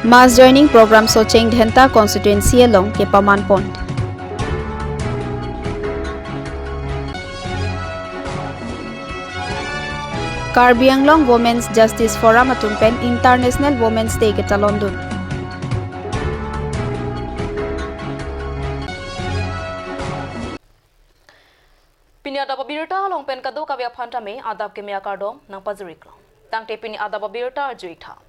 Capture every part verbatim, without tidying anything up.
Mass joining program Socheng Dhenta constituency along kepaman pon. Karbi Anglong Women's Justice Forum atum pen International Women's Day ketalon dun. Pini adap abirta along pen kadokave aphan tame adap keme akardom nangpajir-iklo. Tangte pini adap abirta arju-ik tha.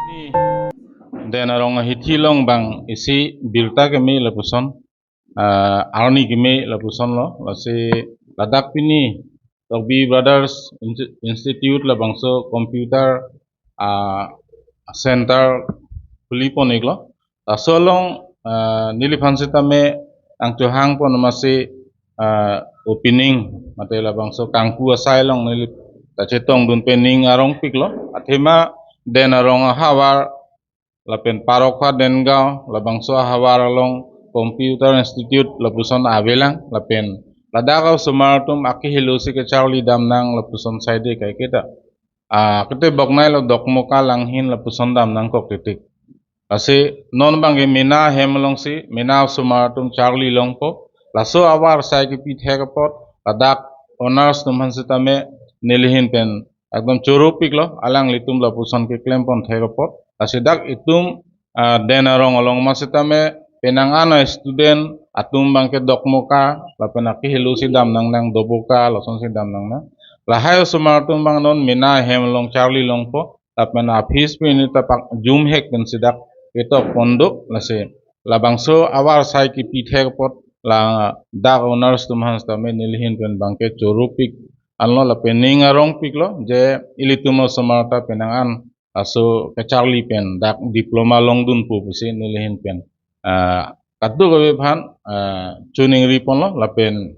Ni Den Arong ahithi along bang isi birta keme lapuson, ah, arni keme lapusonlo, lasi ladak pini Tokbi Brothers Insti-, Institute labangso computer, ah, center khuli pon-iklo. Laso along, ah, neliphan sitame nangchohang pon amatsi, ah, opening mate labangso kangpu asai along neli ta chetong dun pen ning arongpiklo. Athema Den Arong ahavar lapen Parokpha Dengaon labangso ahavar along Computer Institute lapuson avelang, lapen ladak osomar atum akehelo si kecharli damnang lapuson saide kaiketa, ah, kete boknai lo Dokmoka, Langhin lapuson damnangkok titik. Lasi non bangke mena ahem alongsi mena osomar atum charli longpo. Laso ahavar asai kepi thek apot ladak owners atum aphan sitame nelihin pen ekdom choropiklo, alanglitum lapuson keklem pon thek apot. Lasi dak itum, ah, Den Arong along ma sitame penang an a-student atum bangke Dokmoka lapen akehelo si damnangnang, Doboka lasonsi damnangnang. Lahai osomar atum bang non mena ahem along charli longpo, lapen a-fees pini ta pak jumhek pensi dak ketok pon do. Lasi labangso ahavar asai kepi thek apot ladak owners atum aphan sitame nelihin pen bangke choropik anlo lapen ning arongpiklo je ilitum osomar ta penang an laso kecharli pen dak diploma longdunpo pusi nelihin pen, ah, kadokave aphan, ah, choningri ponlo, lapen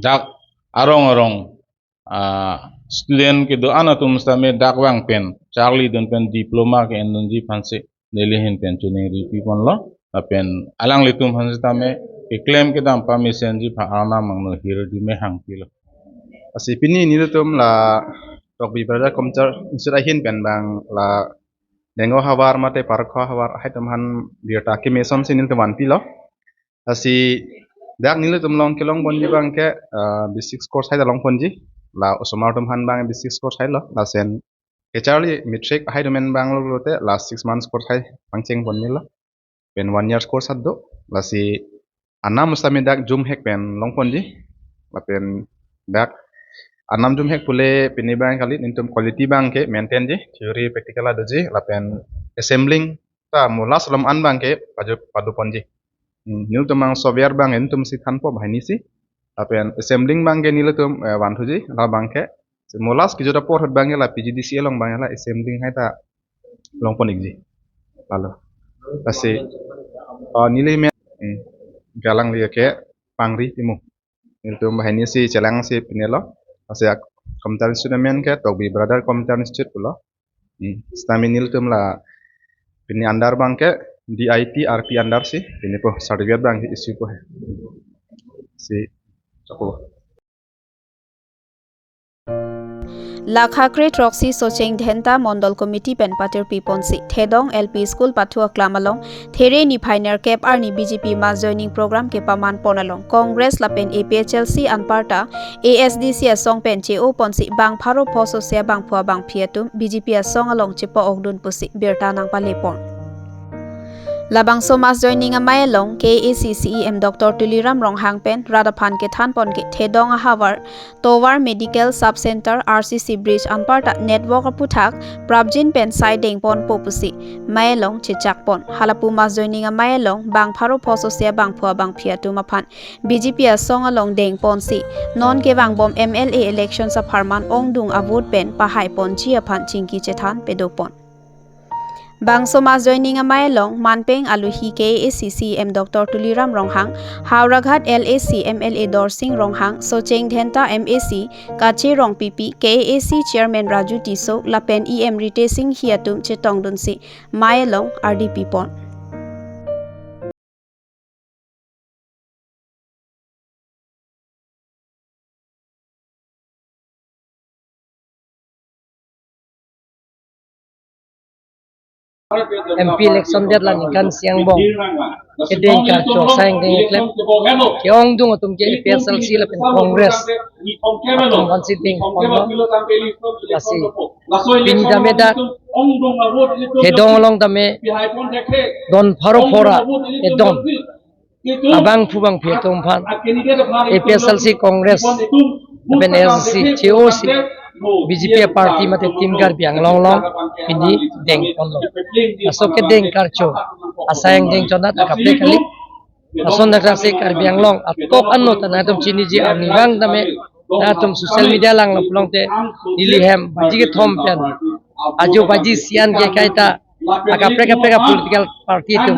dak arong arong, ah, student kedo-an atum sitame dak vang pen charlidun pen diploma ke-endunji aphansi nelihin pen choningri pi ponlo, lapen alanglitum aphan sitame keklem kedam pamesenji aphan arnam angno hirdi me hangpilo. Lasi pini nelitum la Tokbi Brother Computer Institute ahin pen bang la Dengaon ahavar mate Parokpha ahavar ahai atum aphan birta keme asonsi nelitum vanpilo. Lasi dak nelitum along kelong ponji bangke, ah, basic course hai ta long ponji. La osomar atum aphan bang basic course hai lo. Lasen kecharli matric ahai atum pen bang lo lote la six months course hai pangcheng pon melo. Pen one year course ta do. Lasi anam sitame dak jumhek pen long ponji. Lapen dak anam jumhek pule pini bang kali nelitum quality bangke maintain ji, theory practical ta doji, lapen assembling ta mo last alam an bangke paju padu ponji. Hmm, nelitum bang software bang nelitum si thanpo banghini si. Lapen assembling bangke nelitum, eh, vanthuji, la bangke. Si mo last kejut apor ahut bangke la P G D C A along bangke la assembling hai ta long pon-ikji. Lalo. Lasi, oh, neli me, hmm, galang liya ke Pangri Timung. Nelitum banghini si chelang si pinelo. Lasi ak Computer Institute amen ke Tokbi Brother Computer Institute pulo. Hmm. Sitame nelitum la pini under bangke D I T R P under si pinipo, certificate bangke issue po he. Si choklo. Lakha kre throksi Socheng Dhenta Mondol Committee pen patirpi ponsi Thedong L P School pathu aklam along There niphai nerkep arni B J P mass joining program kepaman pon along Congress lapen A P H L C anparta A S D C asong pen che-o ponsi bang pharo pho sose bangphu bangphi atum B J P asong along chepa-okdun pusi birta nangpale pon. Labangso mass joining amei along K A A C C E M Doctor Tuliram Ronghang pen rat aphan kethan pon ke Thedong ahavar Tovar Medical Sub Center R C C Bridge anparta network aputhak prapjin pen sai deng ponpo pusi mei along chechak pon. Halapu mass joining amei along bang pharo pho sose bangphu abangphi atum aphan B J P asong along deng ponsi non kevang bom M L A election apharman ongdung avote pen pahai ponji aphan chingki chethan pedo pon. Bangso mass joining amei along manpeng aluhi K A A C C E M Doctor Tuliram Ronghang, Howraghat L A C M L A Dorsing Ronghang, Socheng Dhenta M A C, Kache Rongpipi, K A A C Chairman Raju Tisso, lapen E M Ritesh Enghi atum chetongdunsi mei along ardi pipon. M P election det la ningkan isi angbong kedeng karcho asai angdeng keklem ke-ongdung atum ke A P H L C lapen Congress atum aphansi deng ponlo. Lasi pini tame dak Thedong along tame don pharo phora edon abangphu bangphi atum aphan A P H L C Congress lapen A S D C che-osi B J P party mate Team Karbi Anglong along pini deng ponlo. Laso kedeng karcho asai angdeng chonat akaprek kali. Lason dak si Karbi Anglong atok anut ta nangtum chiniji arnivang tame nangtum social media langlo pulote neli hem baji kethom pen ajo baji isi an ke kaita akaprek kaprek a political party atum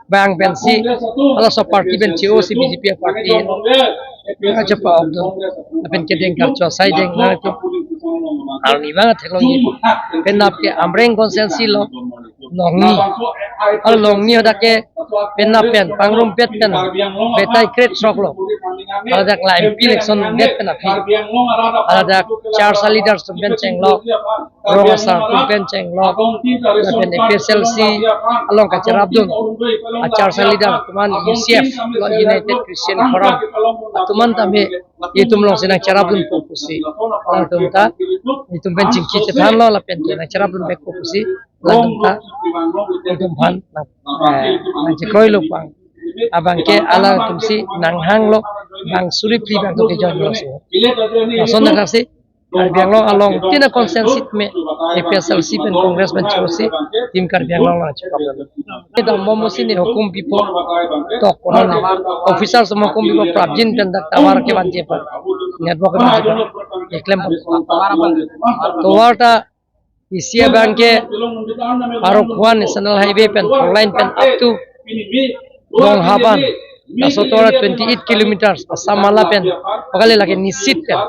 bang pensi halaso party pen che-osi B J P party ajo pa-okdun lapen kedeng karcho asai deng nangtum arnivang theklongji. Penap ke Amreng constituency lo longni. Alo longni hadak ke penap pen pangrumpet pen betai kret sok lo. Hadak la M P election det pen aphi. Hadak Charsa leaders atum pen chenglo, rong asar atum pen chenglo, lapen A P H L C along kacherapdun a Charsa leader atum an U C F lo, United Christian Forum atum an tame itum alongsi nangcherapdunpo pusi alangtum ta itum pen chingki chethanlo lapen ke nangcherapdunvekpo pusi alangtum ta itum aphan nang, eh, nangchekroilo pang. Abang ke alangtumsi nanghanglo bang suri phli bang to ke join lo si. Lason dak si Karbi Anglong along tina constituency me A P H L C pen Congress pen che-osi Team Karbi Anglong lang chepap. Dak momo si ne hukum pipo tok kono ne officer som hukum pipo prapjin pen dak tower kevanji aphan, network kevanji aphan keklem pon. Tower ta isi abang ke Parokhuan National Highway pen four lane pen up to Longhaban, laso tovar twenty eight kilometers, Assam Mala pen, pakali lake Nisit pen,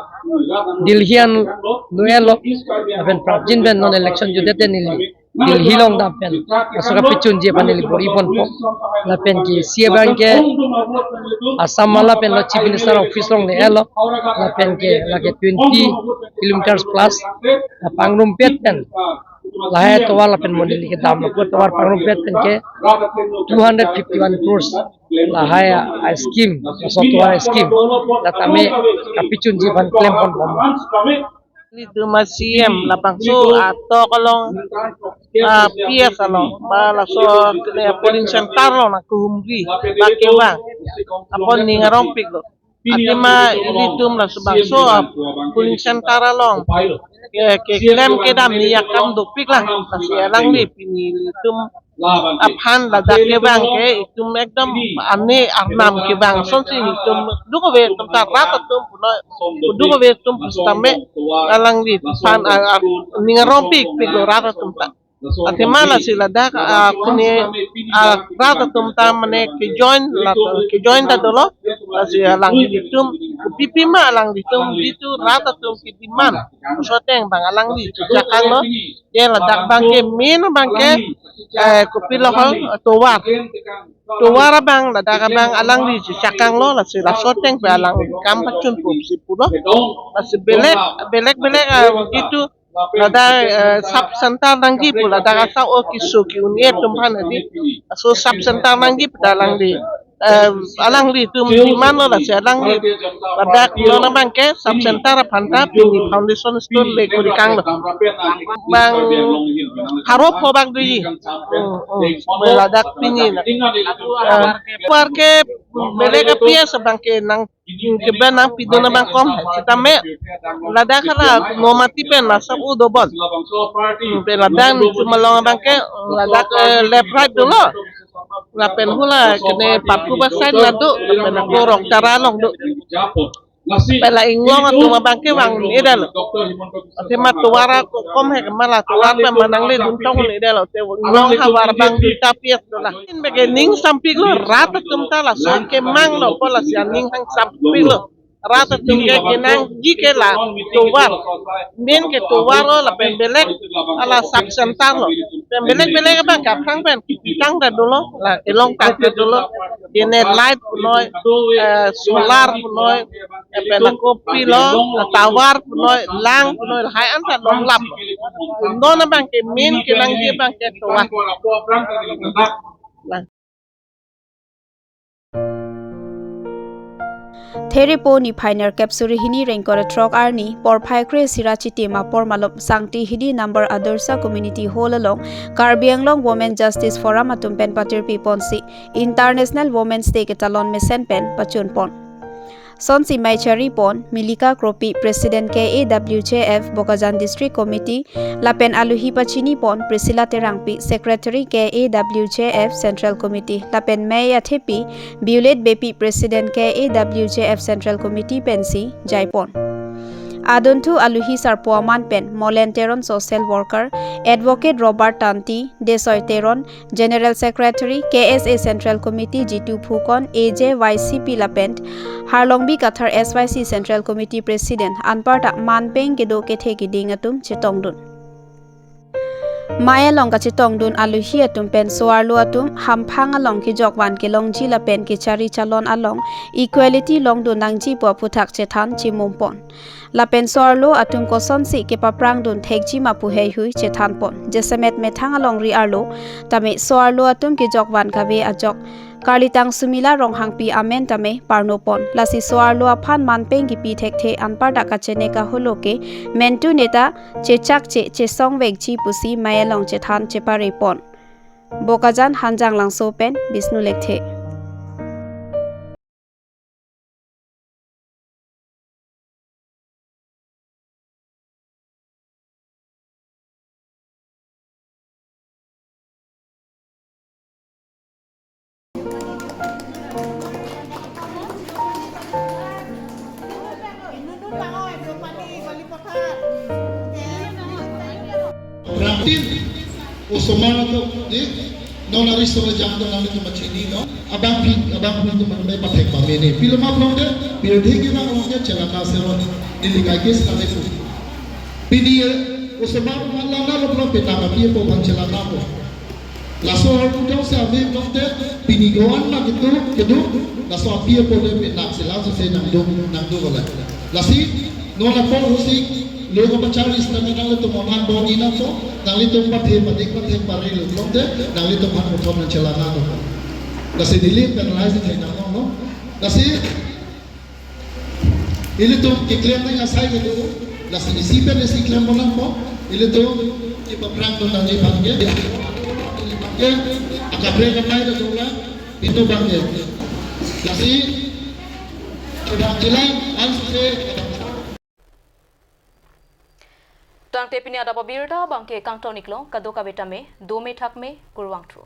Delhi an lo-elo, lapen prapjin pen non election jutdet neli Delhi along dam pen laso kapachunji aphan neli bor-i ponpo. Lapen ke isi abang ke Assam Mala pen lo Chief Minister office along le-elo, lapen ke lake twenty kilometers plus, la pangrumpet pen lahai tovar lapen mo neli kedam lapu tovar pangrumpet pen ke two hundred fifty one crores lahai a scheme, laso tovar scheme la tame kapachunji aphan klem ponbom. Nelitum a C M labangso atok along, a P S along, ba laso kene polling center along nangkehumri ba kevang apot ning arongpiklo. Athema ilitum laso bangso a polling center along ke, keklem kedam ni akam dopik lang. Lasi alangli pini ilitum aphan ladak kevang ke itum ekdom ani arnam kevang asonsi itum duk ave atum ta rat atum puno duk ave atum pusitame alangliphan a, a, ning arongpikpiklo rat atum ta. Athema lasi ladak, a, kene, a, rat atum ta mane kejoin, la, kejoin ta dolo, lasi alanglitum, kopipima alanglitum, itum rat atum kedemand, laso ateng bang alangli chechakanglo, ke ladak bang ke main bang ke, eh, kopilo ho, tovar. Tovar abang, ladak abang alangli chechakanglo, lasi laso ateng pe alangli kam pachunpo pusi pulo, lasi belek, belek, belek, a, itum, ladak, eh, sub center nangji pu ladak asap o keso ke-un-e atum aphan adi. Laso sub center nangji pu ta alangli. Eh, alanglitum demand lo, lasi alangli ladak non abangke sub center aphan ta pini foundation stone le kuri kanglo. Bang pharo pho bang doji. Hmm, hmm. Ladak pini na. Eh, tovar ke belek a-P S abangke nang, keben nangpidun abang kom. Sitame ladak hala Nomati pen laso u dobon. Hmm, pen ladak nelitum along abangke ladak, eh, left right dolo. Lapen hula kene Patku ba side la do, lapen ako Rongtara along do. Pen la Inglong atum abangke vang-edetlo. Athema tovar ako kom he, ma la tovar pen ma nangledun tong-edetlo. Te Inglong havar bang duita P S dola. Pini bek ke ning sampiklo, rat atum ta laso kemanglo, pu lasi aning hang sampiklo. Rat atum ke kenangji ke la tovar. Main ke tovar lo, lapen belek hala sub center lo. Pen belek belek abangke aphrang pen kitang ta dolo, la kelong tang ta dolo. Kene light punoi, eh, solar punoi, eh, pen ako pilo, eh, tovar punoi, lang punoi, lahai an ta longlap. Non abangke main kenangji abangke tovar. Theripo niphai nerkep suri hini rengkor throk arni porphai kre-isi ra chitim apor malom Sangti hidi number Adarsha Community Hall along Karbi Anglong Women Justice Forum atum pen patirpi ponsi International Women's Day ketalon mesen pen pachun pon. Sonsi mei chari pon Milika Kropi, President K A W J F Bokajan District Committee, lapen aluhi pachini pon Priscilla Terangpi, Secretary K A W J F Central Committee, lapen mei athepi Violet Beypi, President K A W J F Central Committee pensi jai pon. Adunthu aluhi sarpo aman pen Molen Teron, Social Worker, Advocate Robert Tanti, Desoi Teron, General Secretary K S A Central Committee Jitu Phukon, A J Y C P lapen Harlongbi Kathar S Y C Central Committee President anparta manpeng kedo kethe keding atum chetongdun. Mei along kachetongdun aluhi atum pen so-arlo atum hamphang along kejokvan kelongji lapen kechari chalon along equality longdun nangji pu aphuthak chethan chimum pon. Lapen so-arlo atum kosonsi kepaprangdun thekji ma pu heihui chethan pon. Jasemet methang alongri arlo tame so-arlo atum kejokvan kave ajok karlitang Sumila Ronghangpi amen tame parno pon. Lasi so-arlo aphan manpeng kipi thekthe anparta kachene kaholo ke mentu neta chechakche chesongvekji pusi mei along chethan chepare pon. Bokajan Hanjanglangso pen Bishnu Lekthe. Ramtin, osomar atum, di, non ari sore jam to nangli tum machini, no? Abang phi, abang phi tum mane pathek pamene. Pilo ma plong de, pilo de ke bang long ke chelana seron, neli kai ke sila de ku. Pini, osomar man lana lo plong pe nama pi po bang chelana po. Laso ahormu jongsi ave plong de, pini doan ma kedo, kedo, laso api apo le pe nak sila so se nangdo, nangdo ko la. Lasi, non apor husi, lo kapachari sita nanglitum aman bor-i nangpo, nanglitum pathe padik pathe pare lo plong de, nanglitum han uthon nangchelana do. Lasi neli penalize thai nang no. Lasi, ilitum keklem nang asai kedo, lasi isi pen isi klem bonang po, ilitum kepaprangdun nangji abangke, ke, akaprek amai kedo la, pintu abangke. Lasi, kedang jilang, ansi se, Tangte pini adap abirta abangke kangton-iklo, kadokave tame, dome thakme, kurvangthu.